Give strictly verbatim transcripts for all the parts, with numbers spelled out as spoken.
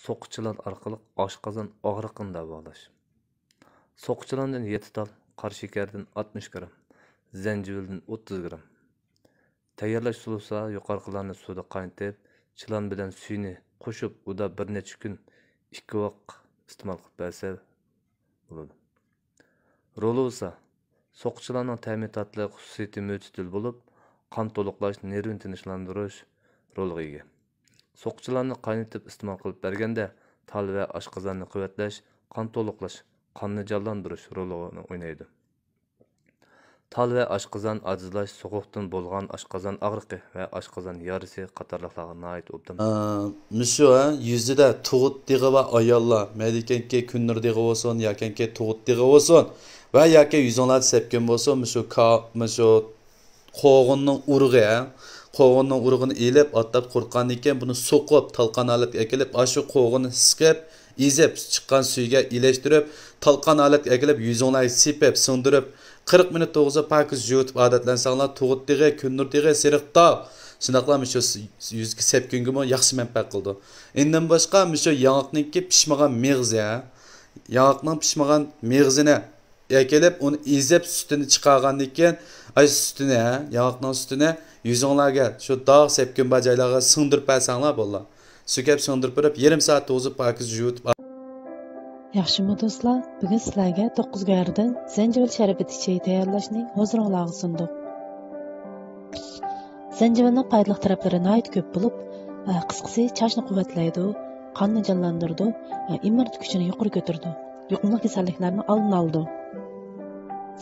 سوقا چىلان ئارقىلىق ئاشقازان ئاغرىقىنى داۋالاش. سوقا چىلاندىن يەتتە تال، قارا شېكەردىن ئاتمىش گرام، زەنجىۋىلدىن ئوتتۇز گرام. تەييارلاش ئۇسۇلى بولسا، يۇقىرىقىلارنى سۇدا قاينىتىپ، چىلان بىلەن سۈيىنى قوشۇپ، ئۇدا بىر نەچچە كۈن ئىككى ۋاق ئىستېمال قىلىپ بەرسە بولىدۇ. رولى بولسا، سوقا چىلاننىڭ تەمى تاتلىق، خۇسۇسىيىتى مۆتىدىل بولۇپ، قان تولۇقلاش، نېرۋىنى تىنچلاندۇرۇش رولىغا ئىگە. سوقا چىلاننى قاينىتىپ ئىستېمال قىلىپ بەرگەندە، تال ۋە ئاشقازاننى قۇۋۋەتلەش، قان تولۇقلاش، قاننى جانلاندۇرۇش رولىنى ئوينايدۇ. تال ۋە ئاشقازان ئاجىزلاش، سوغۇقتىن بولغان ئاشقازان ئاغرىقى ۋە ئاشقازان يارىسى قاتارلىقلارغا ناھايىتى ئوبدان. ئە، مۇشۇ، ھە، يۈزىدە تۇغۇت دېغى بار ئاياللار، مەيلىكەنكى كۈننۇر دېغى بولسۇن، ياكەنكى تۇغۇت دېغى بولسۇن ۋە ياكى يۈزۈڭلاردا سەپكۈن بولسۇن، مۇشۇ كا-، مۇشۇ قوغۇننىڭ ئۇرۇقى، ھە، قوغۇننىڭ ئۇرۇقىنى ئېلىپ، ئاتلاپ قۇرۇتقاندىن كېيىن بۇنى سوقۇپ، تالقان ھالەتكە ئەكېلىپ، ئاشۇ قوغۇننى سىقىپ، ئېزىپ، چىققان سۈيىگە ئىلەشتۈرۈپ، تالقان ھالەتكە ئەكېلىپ، يۈزۈڭلارگە سېپىپ، سىڭدۈرۈپ، قىرىق مىنۇت توغرىسى پاكىز يۇيۇۋېتىپ ئادەتلەنسەڭلار، تۇغۇت دېغى، كۈننۇر دېغى، سېرىق تال، شۇنداقلا مۇشۇ يۈزدىكى سەپكۈنگىمۇ ياخشى مەنپەئەت قىلىدۇ. ئىندىن باشقا مۇشۇ ياڭاقنىڭكى پىشمىغان مېغىزى، ھە، ياڭاقنىڭ پىشمىغان مېغىزىنى ئەكېلىپ، ئۇنى ئېزىپ، سۈتىنى چىقارغاندىن كېيىن، ئاي، سۈتىنى، ھە، ياڭاقنىڭ سۈتىنى يۈزۈڭلارگە، شۇ داغ سەپكۈن بار جايلارغا سىڭدۈرۈپ بەرسەڭلار بولىدۇ. سۈكەپ سىڭدۈرۈپ بېرىپ، يېرىم سائەت توغرىسى پاكىز يۇيۇۋېتىپ. ياخشىمۇ دوستلار، بۈگۈن سىلەرگە توققۇز گۆھەردىن زەنجىۋىل شەربىتى چېيى تەييارلاشنى ھۇزۇرۇڭلارغا سۇندۇق. زەنجىۋىلنىڭ پايدىلىق تەرەپلىرى ناھايىتى كۆپ بولۇپ، ئە، قىسقىسى، چاچنى قۇۋۋەتلەيدۇ، قاننى جانلاندۇرىدۇ، ئە، ئىممۇنىتېت كۈچىنى يۇقىرى كۆتۈرىدۇ، يۇقۇملۇق كېسەللىكلەرنىڭ ئالدىنى ئالىدۇ.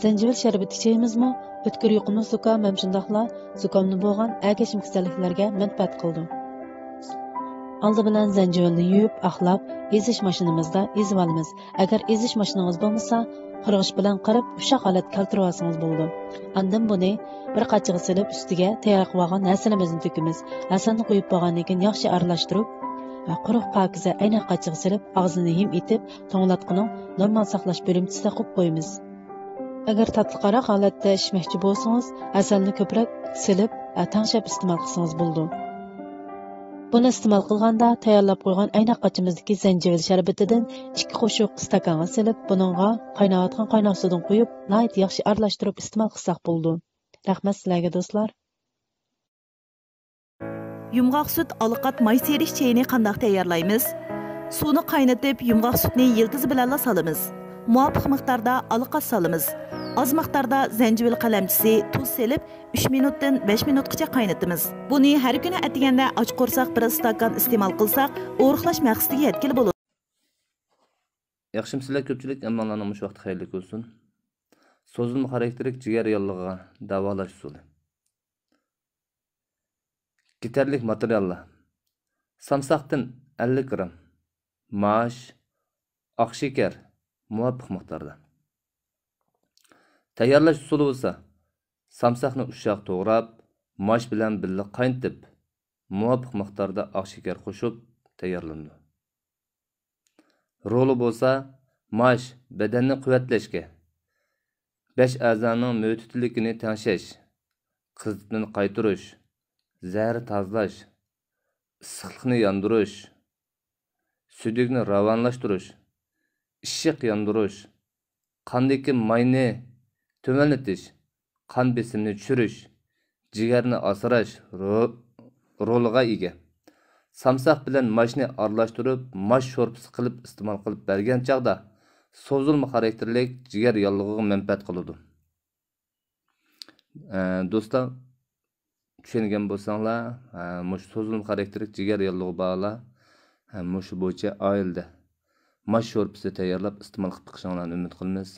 زەنجىۋىل شەربىتى چېيىمىزمۇ ئۆتكۈر يۇقۇملۇق زۇكام ھەم شۇنداقلا زۇكامدىن بولغان ئەگەشمە كېسەللىكلەرگە مەنپەئەت قىلىدۇ. ئالدى بىلەن زەنجىۋىلنى يۇيۇپ، ئاقلاپ، ئېزىش ماشىنىمىزدا ئېزىۋالىمىز. ئەگەر ئېزىش ماشىنىڭىز بولمىسا، قىرغۇچ بىلەن قىرىپ، ئۇششاق ھالەتكە كەلتۈرۈۋالسىڭىز بولىدۇ. ئاندىن بۇنى بىر قاچىغا سېلىپ، ئۈستىگە تەييار قىلىۋالغان ھەسىلىمىزنى تۆكىمىز. ھەسەلنى قۇيۇپ بولغاندىن كېيىن ياخشى ئارىلاشتۇرۇپ، قۇرۇق پاكىزە ئەينەك قاچىغا سېلىپ، ئاغزىنى ھىم ئېتىپ، توڭلاتقۇنىڭ نورمال ساقلاش بۆلۈمچىسىدە قويۇپ قويىمىز. ئەگەر تاتلىقراق ھالەتتە ئىچمەكچى بولسىڭىز، ھەسەلنى كۆپرەك سېلىپ، تەڭشەپ ئىستېمال قىلسىڭىز بولىدۇ. بۇنى ئىستېمال قىلغاندا، تەييارلاپ قويغان ئەينەك قاچىمىزدىكى زەنجىۋىل شەربىتىدىن ئىككى قوشۇق ئىستاكانغا سېلىپ، بۇنىڭغا قايناۋاتقان قايناق سۇدىن قۇيۇپ، ناھايىتى ياخشى ئارىلاشتۇرۇپ ئىستېمال قىلساق بولىدۇ. رەھمەت سىلەرگە، دوستلار! يۇمغاق سۈت ئالىقات ماي سېرىش چېيىنى قانداق تەييارلايمىز؟ سۇنى قاينىتىپ، يۇمغاق سۈتنى يىلتىزى بىلەنلا سالىمىز. مۇۋاپىق مىقداردا ئالىقات سالىمىز. ئاز مىقداردا زەنجىۋىل قەلەمچىسى، تۇز سېلىپ، ئۈچ مىنۇتتىن بەش مىنۇتقىچە قاينىتىمىز. بۇنى ھەر كۈنى ئەتىگەندە ئاچ قورساق بىر ئىستاكان ئىستېمال قىلساق، ئورۇقلاش مەقسىتىگە يەتكىلى بولىدۇ. ياخشىمۇسىلەر كۆپچىلىك، ھەممىڭلارنىڭ مۇشۇ ۋاقتى خەيرلىك بولسۇن. سوزۇلما خاراكتېرلىك جىگەر ياللۇغىغا داۋالاش ئۇسۇلى. كېتەرلىك ماتېرىياللار: سامساقتىن ئەللىك گرام، ماش، ئاق شېكەر مۇۋاپىق مىقداردا. تەييارلاش ئۇسۇلى بولسا، سامساقنى ئۇششاق توغراپ، ماش بىلەن بىللە قاينىتىپ، مۇۋاپىق مىقداردا ئاق شېكەر قوشۇپ تەييارلىنىدۇ. رولى بولسا، ماش بەدەننى قۇۋۋەتلەشكە، بەش ئەزانىڭ مۆتىدىللىكىنى تەڭشەش، قىزىتمىنى قايتۇرۇش، زەھەرنى تازىلاش، ئىسسىقلىقنى ياندۇرۇش، سۈيدۈكنى راۋانلاشتۇرۇش، ئىششىق ياندۇرۇش، قاندىكى ماينى تۆۋەنلىتىش، قان بېسىمىنى چۈشۈرۈش، جىگەرنى ئاسراش رو-، رولىغا ئىگە. سامساق بىلەن ماشنى ئارىلاشتۇرۇپ، ماش شورپىسى قىلىپ ئىستېمال قىلىپ بەرگەن چاغدا سوزۇلما خاراكتېرلىك جىگەر ياللۇغىغا مەنپەئەت قىلىدۇ. ئە، دوستلار، چۈشەنگەن بولساڭلار، ئە، مۇشۇ سوزۇلما خاراكتېرلىك جىگەر ياللۇغى بارلار، ئە، مۇشۇ بويىچە ئائىلىدە ماش شورپىسى تەييارلاپ ئىستېمال قىلىپ بېقىشىڭلارنى ئۈمىد قىلىمىز.